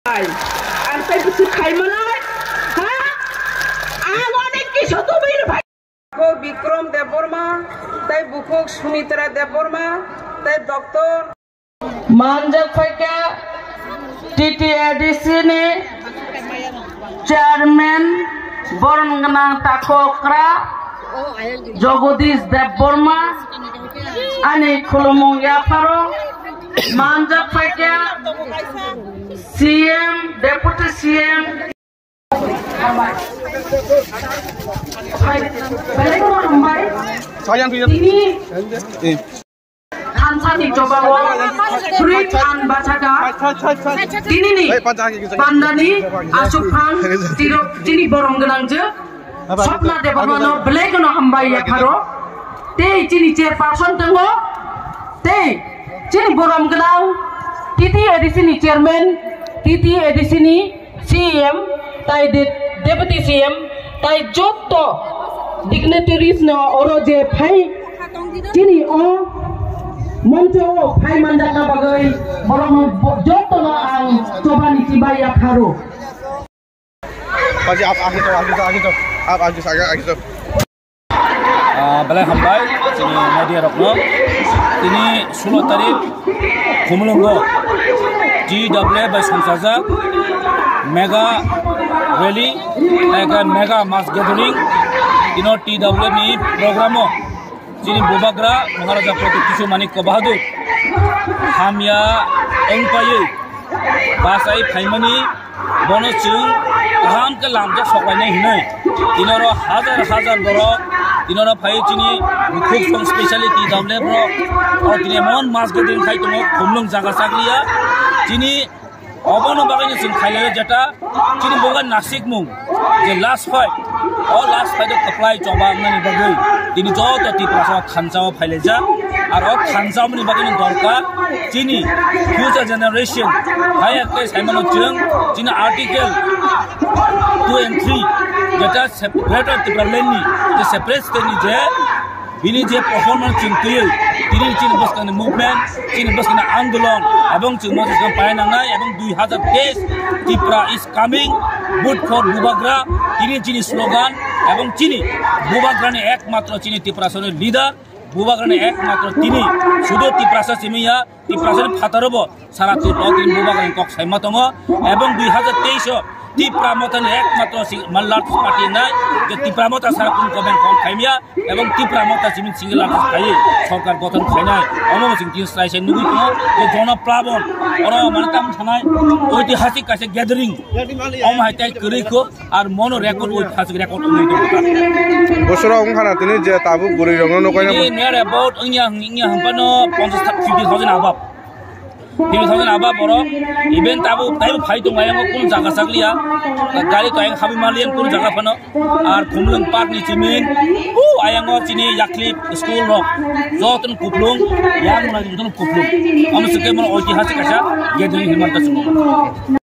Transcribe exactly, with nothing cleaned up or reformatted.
Ang tei bwswk khai malai? Ha? Ang onek kisa tubui rw phai. Bukhuk Bikrom Debbarma, tei bukhuk Sumitra Debbarma, tei doctor. Manjak phaikha T T A D C ni chairman, borom gwnang takhokra Jagadish Debbarma, ani khulumung yapharo. Manjak phaikha C M, Deputy C M. Belai kheno hambai. Tini thansa ni choba o fruit and bachaka. Tini ni bandani asuk phang tiro tini borom gwnang je. Swapna Debbarma no belai kheno hambai yapharo. Tei chini chairperson tongo. Tei chini borom gwnang T T A D C ni chairman, T T A D C ni C M, tai de-, Deputy C M, tai jotto dignitaries no oro je phai chini o moncho o phai manjakna bagwi borok no bo-, jotto no ang chobani chibai yapharo. Paji ap agi to, agi to, agi to. Ap agi saga agi to. Ah, belai hambai chini media rokno. Tini sulo tarik Khumulwngo T W F bai songchajak mega rally, mega, mega mass gathering. Tino T W F ni program o chini Bubagra Maharaja Pradyut Tissue Manikya Bahadur hamya wngpaiwi bachai phaimani, bono chwng kaham khe lamjak soklainai hinwi, tini oro hajar hajar borok tini oro phai chini bukhuk song speciality W F rok, o tini emon mass gathering khai tongo, Khumlwng jaga chakliya chini. Obono bagwino chwng khailaiyo jeta chini boga nasikmung je last fight, o last fight o kwplai choba wngnani bagwi tini joto Tiprasa o thansa o phailaijak. Aro o thansa mani bagwino dorkar chini future generation, hai khe saimano chwng chini article two and three jeta sep-, Greater Tipraland ni je separate state ni je bini je performance chwng twiwi, tini chini bwskangni movement, chini bwskangni andolon, ebong chwng motoswkang painangnai, ebong dui hazar teis Tipra is coming, vote for Bubagra, tini chini slogan, ebong chini Bubagrani ekmatro chini Tiprasani leader, Bubagrani ekmatro tini, sudu Tiprasa simi ya, Tiprasani phataro bo sara Tripura o tini Bubagrani kok saima tongo, ebong dui hazar teis o Tipra Mothani ekmatro si-, ma-, largest party nai, je Tipra Motha sara kun government kok khaimya, ebong Tipra Motha simi single largest khaiwi sorkar gothon khainai, omo bo chwng tini slai sai nugui tongo, je Jona Plabon, oro mane tamo thanai oitihasik kaisa gathering, omo hai tai kwrwi kho, ar mono record, oitihasik record wngwi tongo. Bosoro wngkha na tini je tabuk bwrwi rokno nukhaina. Tini near about wngya, wngya hwnphano ponchash, fifty thousand above. Fifty thousand above borok. Even tabuk taibo phai tong ayang kun jaga chakliya. Gari to ayang habi maliyan kun jaga phano. Ar Khumlwng Park ni chimin. U ayang o chini yakli school rok. Joton kuplung, yang mona joton kuplung. Amo sike mono oitihasik kaisa gathering himanta chwng.